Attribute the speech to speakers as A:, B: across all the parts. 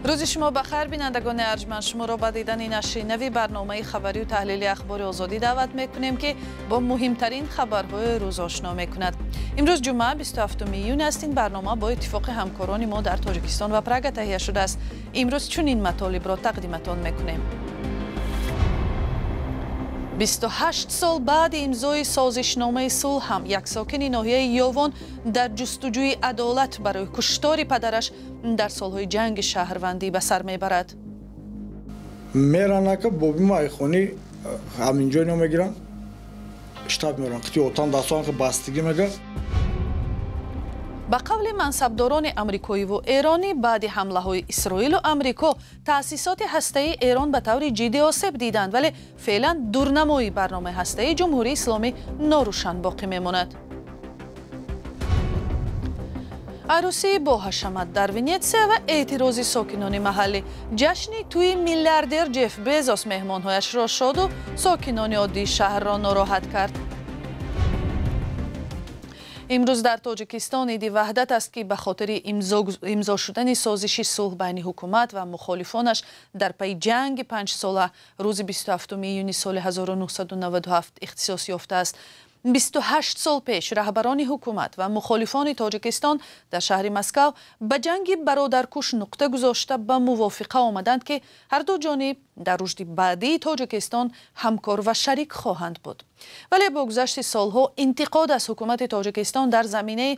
A: Рӯзи шумо ба хайр, бинандагони арҷманд. Шуморо ба дидани нашри нави барномаи хабарию таҳлили Ахбори Озодӣ даъват мекунем, ки бо муҳимтарин хабарҳои рӯз ошно мекунад. Имрӯз ҷумъа, 27 июн аст. Ин барнома бо иттифоқи ҳамкорони мо дар Тоҷикистон ва Прага таҳия шудааст. Имрӯз чунин матолибро тақдиматон мекунем. 28 сол баъди имзои созишномаи сулҳ ҳам як сокини ноҳияи Ёвон дар ҷустуҷӯи адолат барои куштори падараш дар солҳои ҷанги шаҳрвандӣ ба сар мебарад.
B: Меранака бобима айхони ҳаминҷо ино мегиранд, штаб меран, қити отам дастон бастигӣ мега.
A: Ба қавли мансабдорони амрикоиву эронӣ, баъди ҳамлаҳои Исроилу Амрико таъсисоти ҳастаии Эрон ба таври ҷиддӣ осеб диданд, вале феълан дурнамои барномаи ҳастаии Ҷумҳурии Исломӣ норӯшан боқӣ мемонад. Арӯсии бо ҳашамат дар Венетсия ва эътирози сокинони маҳаллӣ. Ҷашни тӯи миллиардер Ҷеф Безос меҳмонҳояшро шоду сокинони оддии шаҳрро нороҳат кард. Имрӯз дар Тоҷикистон иди Ваҳдат аст, ки ба хотири имзо шудани созиши сулҳ байни ҳукумат ва мухолифонаш дар пайи ҷанги панҷсола рӯзи 27 июни соли 1997 ихтисос ёфтааст. 28 сол пеш раҳбарони ҳукумат ва мухолифони Тоҷикистон дар шаҳри Москав ба ҷанги бародаркуш нуқта гузошта, ба мувофиқа омаданд, ки ҳарду ҷониб дар рушди баъдии Тоҷикистон ҳамкор ва шарик хоҳанд буд. Вале бо гузашти солҳо интиқод аз ҳукумати Тоҷикистон дар заминаи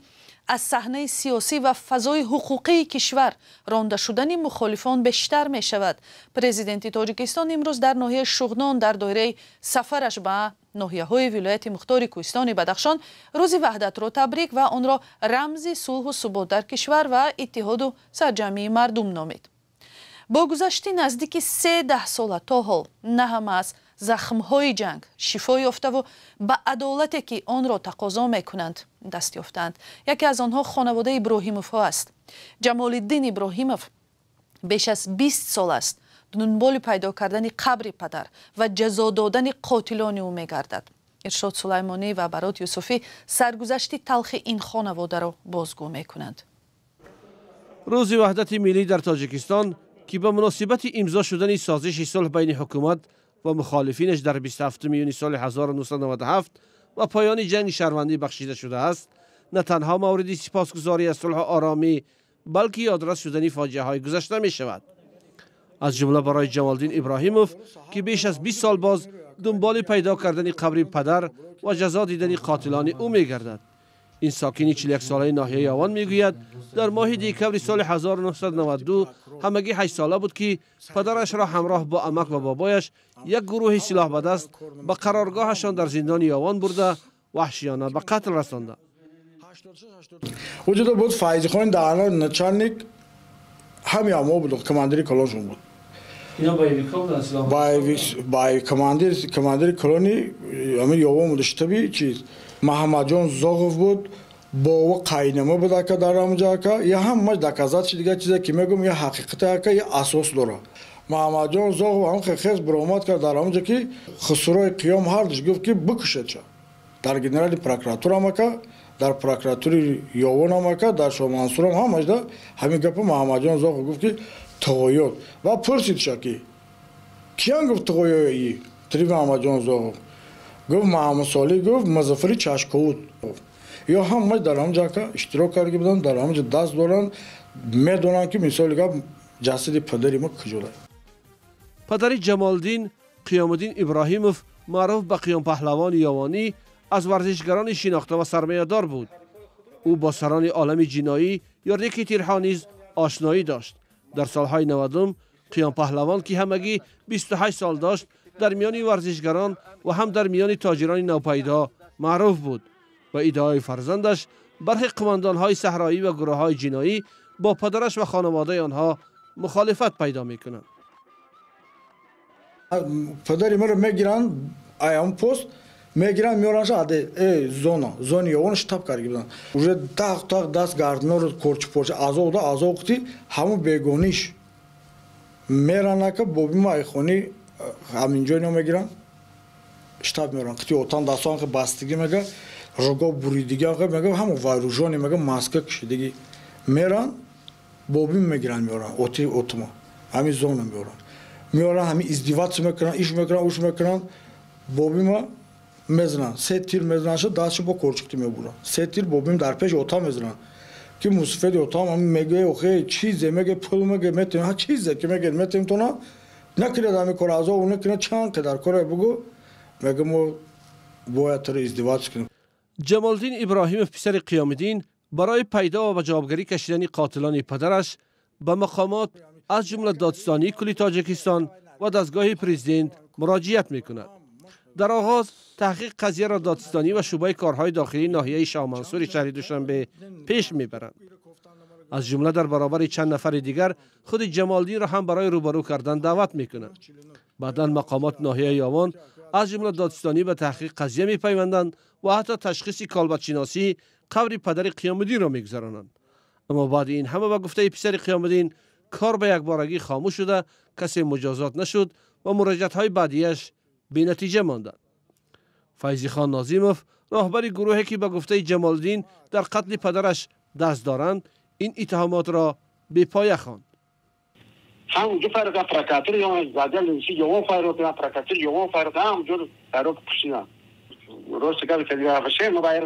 A: аз саҳнаи сиёсӣ ва фазои ҳуқуқии кишвар ронда шудани мухолифон бештар мешавад. Президенти Тоҷикистон имрӯз дар ноҳияи Шуғнон дар доираи сафараш ба ноҳияҳои вилояти мухтори Кӯҳистони Бадахшон рӯзи Ваҳдатро табрик ва онро рамзи сулҳу субот дар кишвар ва иттиҳоду сарҷамъии мардум номид. Бо гузашти наздики се даҳсола то ҳол на ҳама аз захмҳои ҷанг шифо ёфтаву ба адолате, ки онро тақозо мекунанд, даст ёфтаанд. Яке аз онҳо хонаводаи Иброҳимовҳо аст. Ҷамолиддин Иброҳимов беш аз 20 сол аст дунболи пайдо кардани қабри падар ва ҷазо додани қотилони ӯ мегардад. Иршод Сулаймонӣ ва Барот Юсуфӣ саргузашти талхи ин хонаводаро бозгӯ мекунанд.
C: Рӯзи Ваҳдати миллӣ дар Тоҷикистон, ки ба муносибати имзо шудани созиши сулҳ байни ҳукумат ва мухолифинаш дар 27 июни соли 1997 ва поёни ҷанги шаҳрвандӣ бахшида шудааст, на танҳо мавриди сипосгузорӣ аз сулҳу оромӣ, балки ёдрас шудани фоҷиаҳои гузашта мешавад. Аз ҷумла барои Ҷамолиддин Иброҳимов, ки беш аз 20 сол боз дунболи пайдо кардани қабри падар ва ҷазо дидани қотилони ӯ мегардад. Ин сокини 41-солаи ноҳияи Ёвон мегӯяд, дар моҳи декабри соли 1992 ҳамагӣ 8-сола буд, ки падарашро ҳамроҳ бо амак ва бобояш як гурӯҳи силоҳ ба даст ба қароргоҳашон дар зиндони Ёвон бурда, ваҳшиёна ба қатл расонда.
B: Уҷуда буд Файзихон даҳана начальник ҳами амо буд, командири колоншон буд. Командири колони ами Ёвон буд, штаби чиз. Маҳаммадҷон Зоғов буд, бова қайнама буд ака дар ҳамҷа ака. Я ҳамаш доказат ши дигар чизе ки мегӯм, я ҳақиқате ака, я асос дора. Маҳаммадҷон Зоғов ҳам хез баромад кард дар ҳамҷа, ки хусурои қиём ҳардуш гуфт, ки бикушед ша. Дар генерали прокуратурам ака, дар прокуратури Ёвонам ака, дар Шоҳмансурам ҳамашда ҳамин гапа Маҳаммадҷон Зоғов гуфт, ки тағоёт. Ва пурсид ша, ки киян гуфт тағоёи три Маҳаммадҷон Зоғов. Гуфт Маҳаммадсолӣ, гуфт Музаффари Чашковуд. Ё ҳамаш дар ҳамҷа ака иштирок карда буданд, дар ҳамҷа даст доранд, медонанд, ки мисоли гап ҷасади падари мо куҷода.
C: Падари Ҷамолиддин, Қиёмуддин Иброҳимов, маъруф ба Қиёмпаҳлавони Ёвонӣ, аз варзишгарони шинохта ва сармоядор буд. Ӯ бо сарони олами ҷиноӣ ё рекетирҳо низ ошноӣ дошт. Дар солҳои 90 Қиёмпаҳлавон, ки ҳамагӣ 28 сол дошт, дар миёни варзишгарон ва ҳам дар миёни тоҷирони навпайдо маъруф буд. Ба иддаои фарзандаш, бархе қумандонҳои саҳроӣ ва гурӯҳҳои ҷиноӣ бо падараш ва хонаводаи онҳо мухолифат пайдо мекунанд.
B: Падари маро мегиранд, аям пост мегиранд, меоранша аде зона, зони Ёвон штаб карда буданд. Уже тақ тақ даст гардиноро корчи порча азоб да азоб қути ҳамун бегониш меранака бобима айхони ҳаминҷо ино мегиранд, штаб меоранд, қити отам дастон бастигӣ мега, рого буридигӣ мега, ҳамун вайружони мега, маска кишидагӣ меран, бобим мегиранд, меоранд оти отума. Ҳамин зона меоранд. Меоранд, ҳамин издеваться мекунанд, иш мекунанд, уш мекунанд. Бобима мезананд. Се тир мезананд, дастшо бо корчикти мебуранд. Се тир бобим дар пеши отам мезананд. Ки мусафеди отам ҳамин мегӯяд, охе, чизе меге, пул меге, метем, ҳа чизе ки меге, метем тона. Накунед ҳамин кор, азоб накунед, чанд қадар коре бугӯ. Меге мо бояд туро издеваться кунем.
C: Ҷамолиддин Иброҳимов, писари Қиёмиддин, барои пайдо ва ба ҷавобгарӣ кашидани қотилони падараш ба мақомот, аз ҷумла додситонии кулли Тоҷикистон ва дастгоҳи президент муроҷиат мекунад. Дар оғоз таҳқиқ қазияро додситонӣ ва шӯъбаи корҳои дохилии ноҳияи Шоҳмансури шаҳри Душанбе пеш мебаранд. Аз ҷумла дар баробари чанд нафари дигар худи Ҷамолиддинро ҳам барои рӯбарӯ кардан даъват мекунанд. Баъдан мақомот ноҳияи Ёвон, аз ҷумла додситонӣ, ба таҳқиқ қазия мепайванданд ва ҳатто ташхиси колбадшиносӣ қабри падари Қиёмиддинро мегузаронанд. Аммо баъди ин ҳама, ба гуфтаи писари Қиёмиддин, кор ба якборагӣ хомӯш шуда, касе муҷозот нашуд ва муроҷиатҳои баъдияш бенатиҷа монданд. Файзихон Нозимов, роҳбари гурӯҳе ки ба гуфтаи Ҷамолиддин дар қатли падараш даст доранд, ин иттиҳомотро бепоя хонд.
D: Ҳамунҷо файро прокуратура ё задел ёвон файро прокуратура ёвон файро ҳамунҷо файро пурсидам. Рости гап вообще мо байр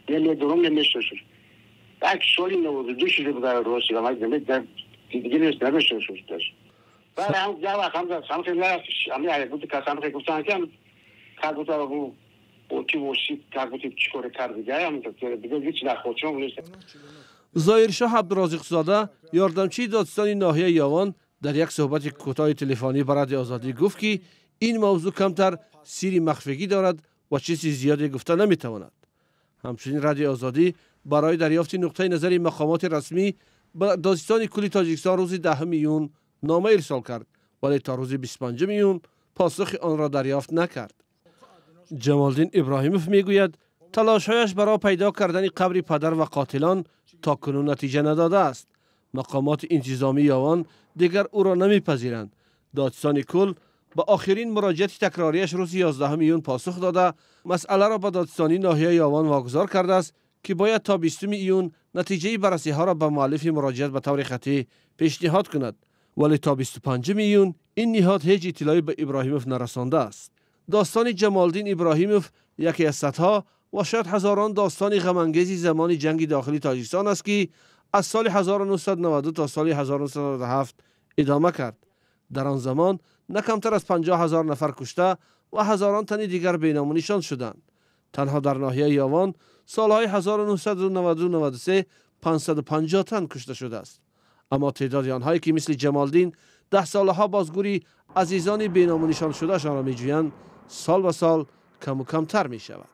D: намедонам, намешносам. Як соли 92 шуда буд, рости гап диге нест, намешносам даже. Баъд ҳам як вақт ҳам ҳам ҳам буд касам ки гуфтанд, ки как будто ки восит, как будто чӣ коре кард, дига ҳам дига ҳеҷ дар хотирам нест.
C: Зоҳиршоҳ Абдурозиқзода, ёрдамчии додситони ноҳияи Ёвон, дар як суҳбати кӯтоҳи телефонӣ ба Радиои Озодӣ гуфт, ки ин мавзӯъ камтар сирри махфигӣ дорад ва чизи зиёде гуфта наметавонад. Ҳамчунин Радиои Озодӣ барои дарёфти нуқтаи назари мақомоти расмӣ ба додситони кулли Тоҷикистон рӯзи 10 июн нома ирсол кард, вале то рӯзи 25 июн посухи онро дарёфт накард. Ҷамолиддин Иброҳимов мегӯяд, талошҳояш барои пайдо кардани қабри падар ва қотилон то кунун натиҷа надодааст. Мақомоти интизомии Ёвон дигар ӯро намепазиранд. Додситони кул ба охирин муроҷиати такрориаш рӯзи 11 июн посух дода, масъаларо ба додситонии ноҳияи Ёвон вогузор кардааст, ки бояд то 20 июн натиҷаи баррасиҳоро ба муаллифи муроҷиат ба таври хаттӣ пешниҳод кунад, вале то 25 июн ин ниҳод ҳеҷ иттилоӣ ба Иброҳимов нарасондааст. Достони Ҷамолиддин Иброҳимов яке аз садҳо ва шояд ҳазорон достони ғамангези замони ҷанги дохилии Тоҷикистон аст, ки аз соли 1992 то соли 1997 идома кард. Дар он замон на камтар аз 50 ҳазор нафар кушта ва ҳазорон тани дигар беному нишон шуданд. Танҳо дар ноҳияи Ёвон солҳои 1992-93 550 тан кушта шудааст. Аммо теъдоди онҳое ки мисли Ҷамолиддин даҳсолаҳо бозгӯри азизони беному нишон шудаашонро меҷӯянд, сол ба сол каму камтар мешавад.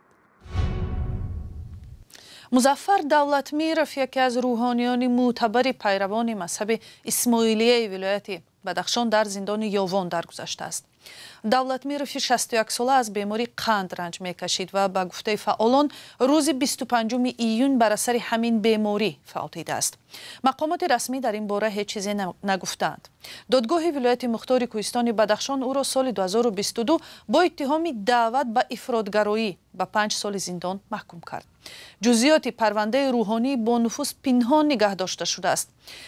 A: Музаффар Давлатмиров, яке аз рӯҳониёни мӯътабари пайравони мазҳаби исмоилияи вилояти Бадахшон, дар зиндони Ёвон даргузаштааст. Давлатмирови 61сола аз бемории қанд ранҷ мекашид ва ба гуфтаи фаъолон рӯзи 25 июн бар асари ҳамин беморӣ фавтидааст. Мақомоти расмӣ дар ин бора ҳеҷ чизе нагуфтаанд. Додгоҳи вилояти мухтори кӯҳистони Бадахшон ӯро соли 2022 бо иттиҳоми даъват ба ифротгароӣ ба 5 соли зиндон маҳкум кард. Ҷузъиёти парвандаи рӯҳонии бонуфуз пинҳон нигаҳ дошта шудааст.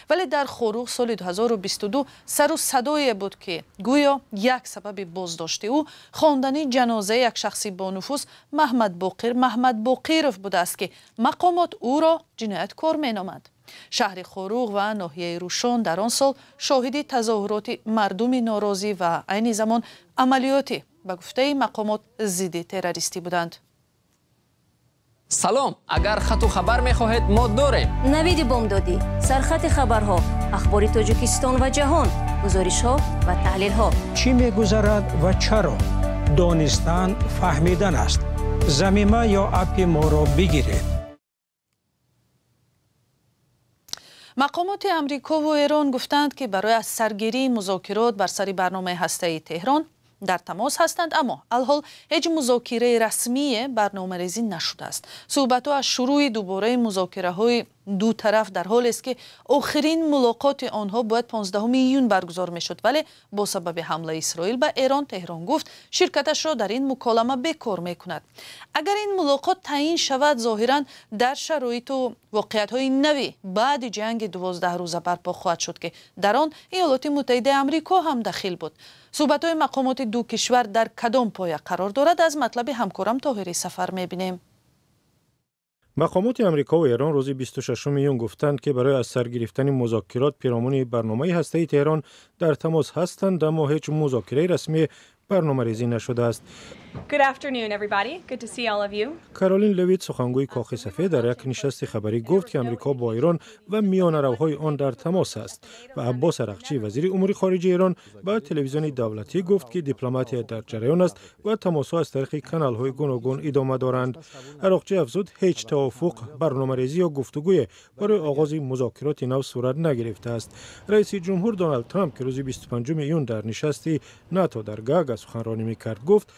A: Вале дар Хоруғ соли 2022 сару садое буд, ки гӯё як сабаби боздошти ӯ хондани ҷанозаи як шахси бонуфуз Маҳмадбоқир Маҳмадбоқиров будааст, ки мақомот ӯро ҷинояткор меноманд. Шаҳри Хоруғ ва ноҳияи Рӯшон дар он сол шоҳиди тазоҳуроти мардуми норозӣ ва айни замон амалиёти ба гуфтаи мақомот зидди террористӣ буданд.
E: Салом, агар хату хабар мехоҳед, мо дорем.
F: Навиди бомдодӣ, сархати хабарҳо, ахбори Тоҷикистон ва ҷаҳон, гузоришҳо ва таҳлилҳо.
G: Чӣ мегузарад ва чаро? Донистан фаҳмидан аст. Замима ё аппи моро бигиред.
A: Мақомоти Амрико ва Эрон гуфтанд, ки барои аз саргирии музокирот бар сари барномаи ҳастаии Теҳрон дар тамос ҳастанд, аммо алҳол ҳеҷ музокираи расмие барномарезӣ нашудааст. Суҳбатҳо аз шурӯи дубораи музокираҳои Ду тараф дар ҳолест, ки охирин мулоқоти онҳо бояд 15 июн баргузор мешуд, вале бо сабаби ҳамлаи Исроил ба Эрон Теҳрон гуфт, ширкаташро дар ин муколама бекор мекунад. Агар ин мулоқот таъин шавад, зоҳиран дар шароиту воқеиятҳои нави баъди ҷанги 12 рӯза барпо хоҳад шуд, ки дар он Иёлоти Муттаҳидаи Амрико ҳам дахил буд. Суҳбатҳои мақомоти ду кишвар дар кадом поя қарор дорад, аз матлаби ҳамкорам Тоҳири Сафар мебинем.
H: Мақомоти Амрико ва Эрон рӯзи 26 июн гуфтанд, ки барои аз сар гирифтани музокирот пиромуни барномаи ҳастаии Теҳрон дар тамос ҳастанд, аммо ҳеҷ музокираи расмӣ барномарезӣ нашудааст.
I: Good afternoon, everybody. Good to see all of you.
H: Каролин Левит, сухангӯи Кохи Сафед, дар як нишасти хабарӣ гуфт, ки Амрико бо Эрон ва миёнаравҳои он дар тамос аст ва Аббос Арақчӣ, вазири умури хориҷаи Эрон, ба телевизиони давлатӣ гуфт, ки дипломатия дар ҷараён аст ва тамосҳо аз тариқи каналҳои гуногун идома доранд. Арақчӣ афзуд, ҳеҷ тавофуқ, барномарезӣ ё гуфтугӯе барои оғози музокироти нав сурат нагирифтааст. Раиси ҷумҳур Доналд Трамп, ки рӯзи 25 июн дар нишасти НАТО дар Гаага суханронӣ мекард, гуфт,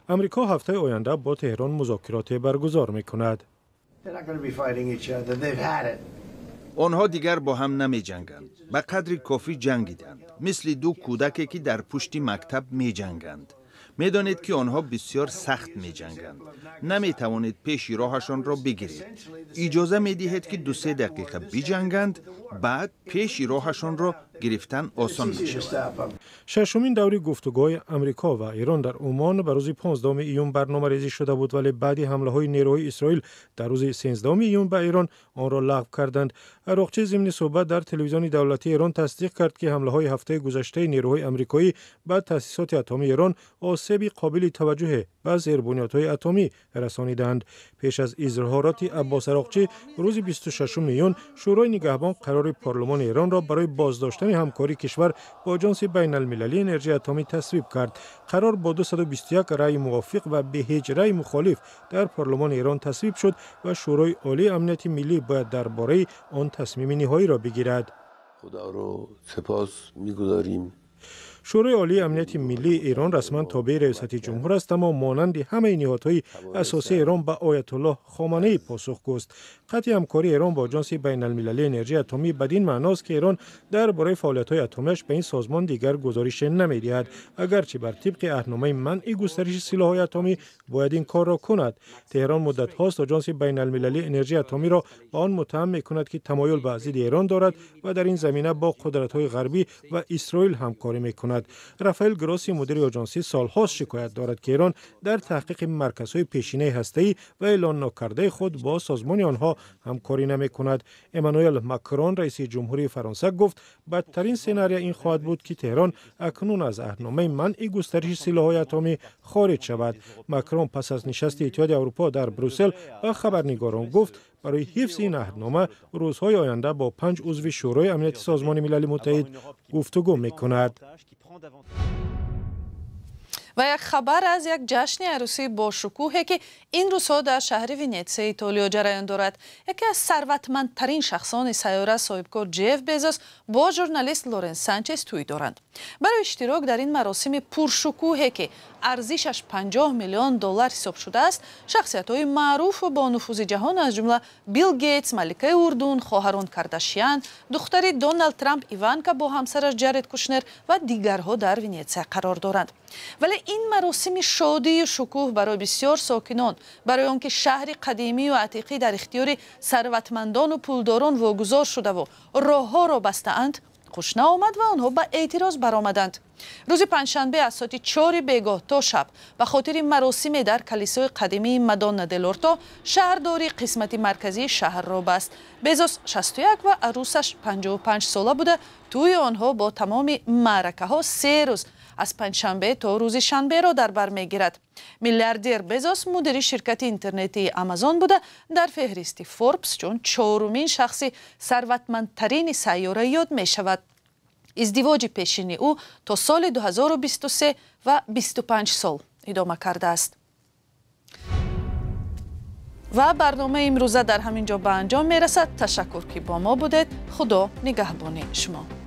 H: Амрико ҳафтаи оянда бо Теҳрон музокироте баргузор мекунад.
J: Онҳо дигар бо ҳам намеҷанганд. Ба қадри кофӣ ҷангиданд, мисли ду кӯдаке, ки дар пушти мактаб меҷанганд. Медонед, ки онҳо бисёр сахт меҷанганд. Наметавонед пеши роҳашонро бигиред. Иҷоза медиҳед, ки 2-се дақиқа биҷанганд, баъд пеши роҳашонро гирифтан осон мешавад.
H: Шашумин даври гуфтугӯҳои Амрико ва Эрон дар Умон ба рӯзи 15 июн барномарезӣ шуда буд, вале баъди ҳамлаҳои нерӯҳои Исроил дар рӯзи 13 июн ба Эрон онро лағв карданд. Арақчӣ зимни суҳбат дар телевизиони давлатии Эрон тасдиқ кард, ки ҳамлаҳои ҳафтаи гузаштаи нерӯҳои амрикоӣ ба таъсисоти атомии Эрон осеби қобили таваҷҷӯҳе ба зербунёдҳои атомӣ расониданд. Пеш аз изҳороти Аббос Арақчӣ, рӯзи 26 июн Шӯрои нигаҳбон қарори парлумони Эронро барои боздоштани ҳамкории кишвар бо Оҷонси байналмилалии энергияи атомӣ тасвиб кард. Қарор бо 221 раъи мувофиқ ва бе ҳеҷ раъи мухолиф дар парлумони Эрон тасвиб шуд ва Шӯрои Олии Амнияти Миллӣ бояд дар бораи он тасмими ниҳоиро бигирад.
K: Худоро сипос мегузорем.
H: Шӯрои Олии Амнияти Миллии Эрон расман тобеи раёсати ҷумҳур аст, аммо монанди ҳамаи ниҳодҳои асосии Эрон ба Оятуллоҳ Хоманаӣ посухгӯст. Қатъи ҳамкории Эрон бо Оҷонси байналмилалии энергияи атомӣ бадин маъност, ки Эрон дар бораи фаъолиятҳои атомиаш ба ин созмон дигар гузорише намедиҳад, агарчи бар тибқи аҳдномаи манъи густариши силоҳҳои атомӣ бояд ин корро кунад. Теҳрон муддатҳост Оҷонси байналмилалии энергияи атомиро ба он муттаҳам мекунад, ки тамоюл ба зидди Эрон дорад ва дар ин замина бо қудратҳои ғарбӣ ва Исроил ҳамкорӣ мекунад. Рафаэл Гросси, мудири оҷонсӣ, солҳост шикоят дорад, ки Эрон дар таҳқиқи марказҳои пешинаи ҳастаӣ ва эълон нокардаи худ бо созмони онҳо ҳамкорӣ намекунад. Эммануэл Макрон, раиси ҷумҳурии Фаронса, гуфт, бадтарин сенария ин хоҳад буд, ки Теҳрон акнун аз аҳдномаи манъи густариши силоҳҳои атомӣ хориҷ шавад. Макрон пас аз нишасти Иттиҳоди Аврупо дар Брюссел ба хабарнигорон гуфт, барои ҳифзи ин аҳднома рӯзҳои оянда бо 5 узви Шӯрои Амнияти Созмони Милали Муттаҳид гуфтугӯ мекунад.
A: Ва як хабар аз як ҷашни арӯсии бошукӯҳе, ки ин рӯзҳо дар шаҳри Венетсияи Итолиё ҷараён дорад. Яке аз сарватмандтарин шахсони сайёра, соҳибкор Ҷеф Безос, бо журналист Лорен Санчес тӯй доранд. Барои иштирок дар ин маросими пуршукӯҳе, ки арзишаш 50 миллион доллар ҳисоб шудааст, шахсиятҳои маъруфу бонуфузи ҷаҳон, аз ҷумла Билл Гейтс, маликаи Урдун, хоҳарон Кардашиян, духтари Доналд Трамп Иванка бо ҳамсараш Ҷаред Кушнер ва дигарҳо дар Венетсия қарор доранд. Вале ин маросими шодию шукӯҳ барои бисёр сокинон, барои он ки шаҳри қадимию атиқӣ дар ихтиёри сарватмандону пулдорон вогузор шудаву роҳҳоро бастаанд, хуш наомад ва онҳо ба эътироз баромаданд. Рӯзи панҷшанбе аз соати 4 бегоҳ то шаб ба хотири маросиме дар калисои қадимии Мадонна делорто шаҳрдорӣ қисмати марказии шаҳрро баст. Безос 61 ва арӯсаш 55 сола буда, тӯи онҳо бо тамоми маъракаҳо 3 рӯз аз панҷшанбе то рӯзи шанберо дар бар мегирад. Миллиардер Безос мудири ширкати интернетии Амазон буда, дар феҳристи Форбс чун 4-умин шахси сарватмандтарини сайёра ёд мешавад. Издивоҷи пешини ӯ то соли 2023 ва 25 сол идома кардааст. Ва барномаи имрӯза дар ҳамин ҷо ба анҷом мерасад. Ташаккур, ки бо мо будед. Худо нигаҳбони шумо.